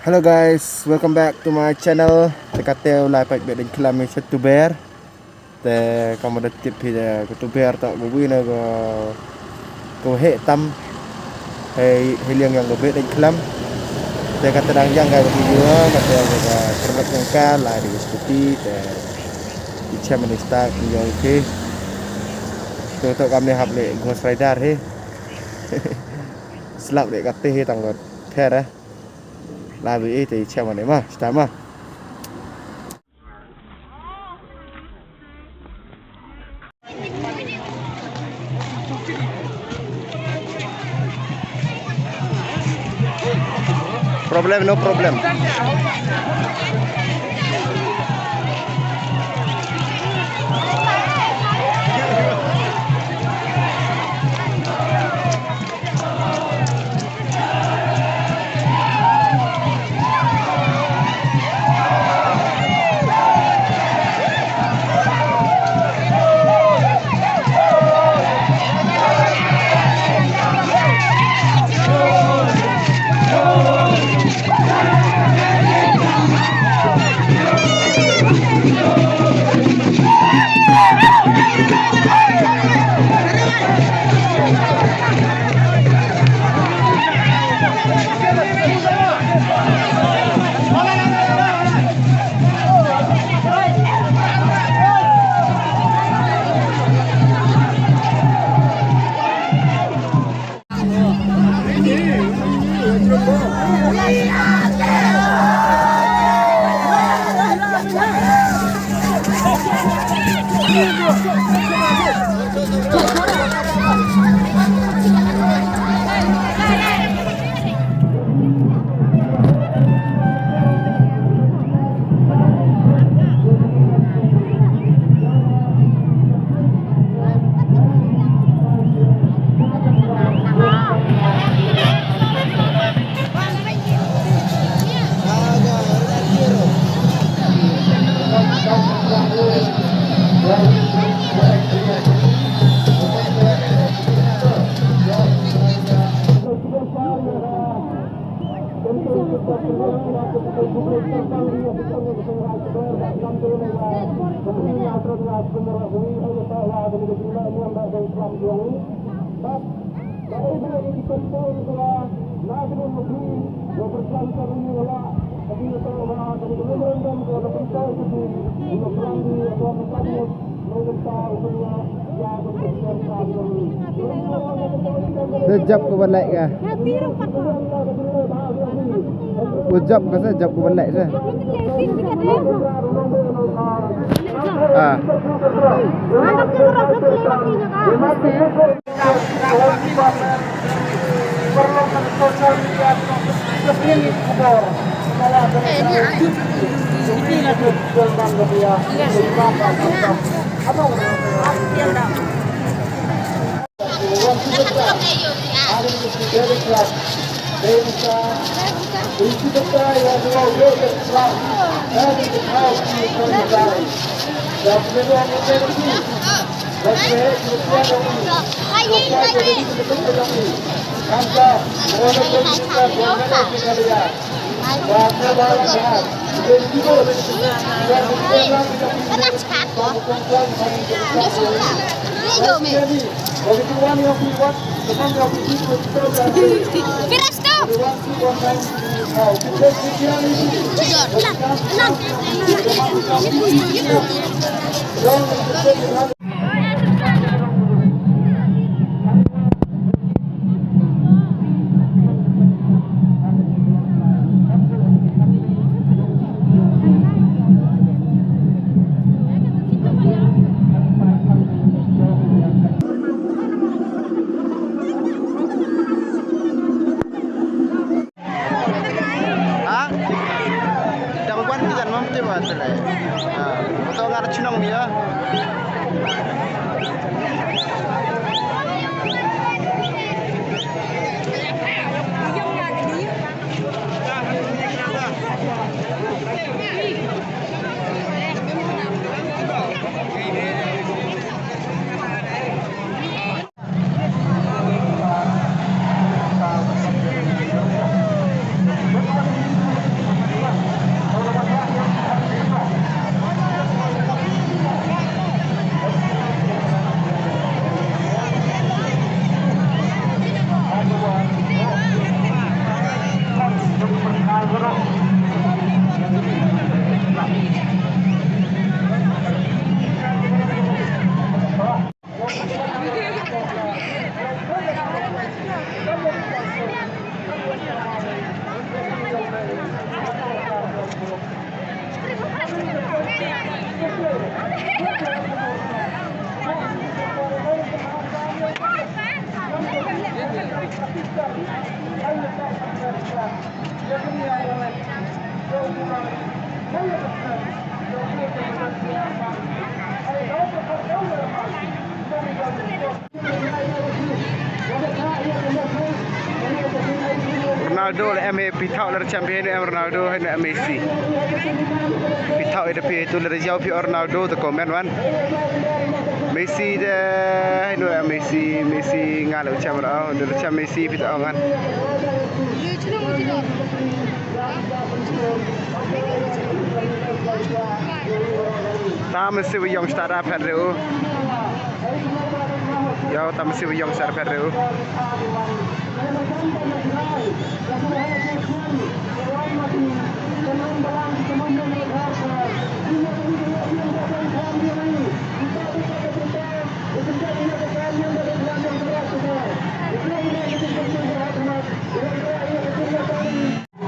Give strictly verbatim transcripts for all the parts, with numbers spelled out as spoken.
Hello guys, welcome back to my channel. Te kata u la pait beit dang khlam ïa sha tuber. Te kumba da tip phi te ka tuber to ka bui na ka ka heh tam. Hei hei liang ïa ka beit dang khlam. Te kata dang ïa ka video kata ka kyrmet ïa ka la di scooty te i chem ni start ïa ki. To to kam ne hap le Ghost Rider he. Slap le kata he tang ko pher eh. La bi eh te i chem ne ma sta ma. Problem, no problem. Te jop ka ban leh ka. U jop ka se jop ka ban leh se. Ah. Ha? Dang wan ki jan mam te ba te le. Ha. To ngar chnong ni ya. Ronaldo la em, phi thaw la champion em Ronaldo, hynda em Messi. Phi thaw ida phi tu la jaw phi Ronaldo, the comment wan. Messi de, hynda em Messi, Messi nga la champion, hynda la champion Messi phi thaw ngan. Tam siu yong star phet reu. Yo, tam siu yong star phet reu.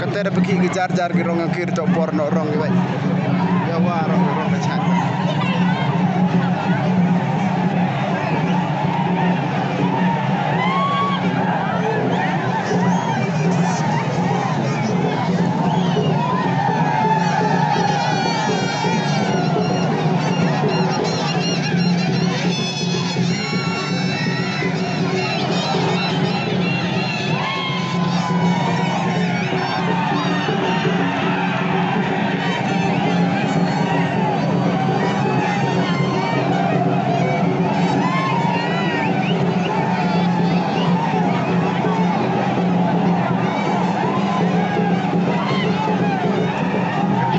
Kata da phi ki jar jar ki rong ki rto por no rong ki bai. Ya wa rong rong ka chat.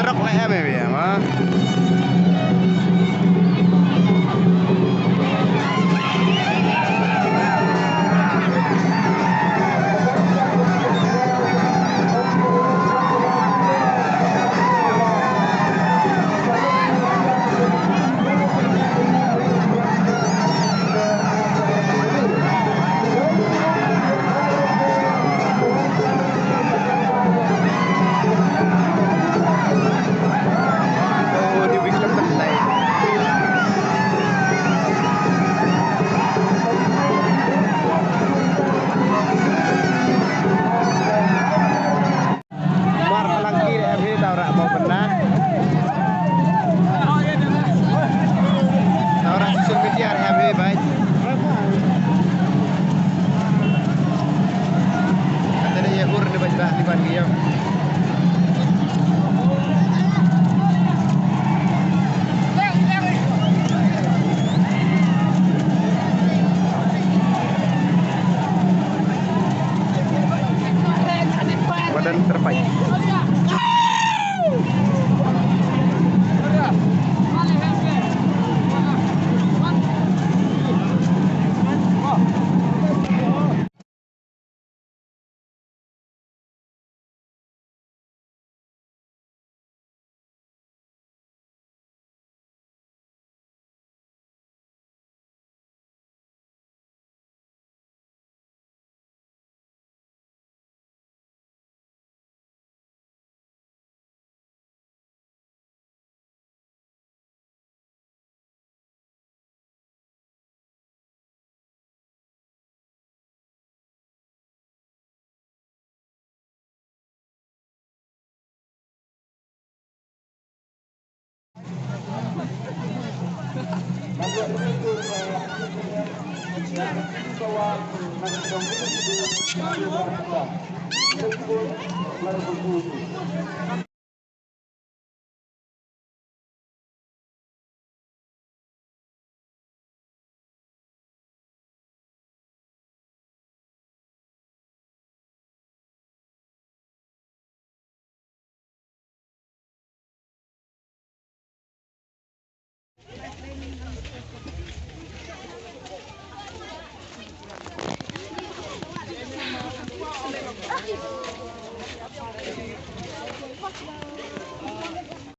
Trok la em em em ha. Mar phalang kir em hi tau rak mau pernah. Tau rak social media em hi bai. Kata dia ya ur ni bai bah ni ban dia. Badan terbaik.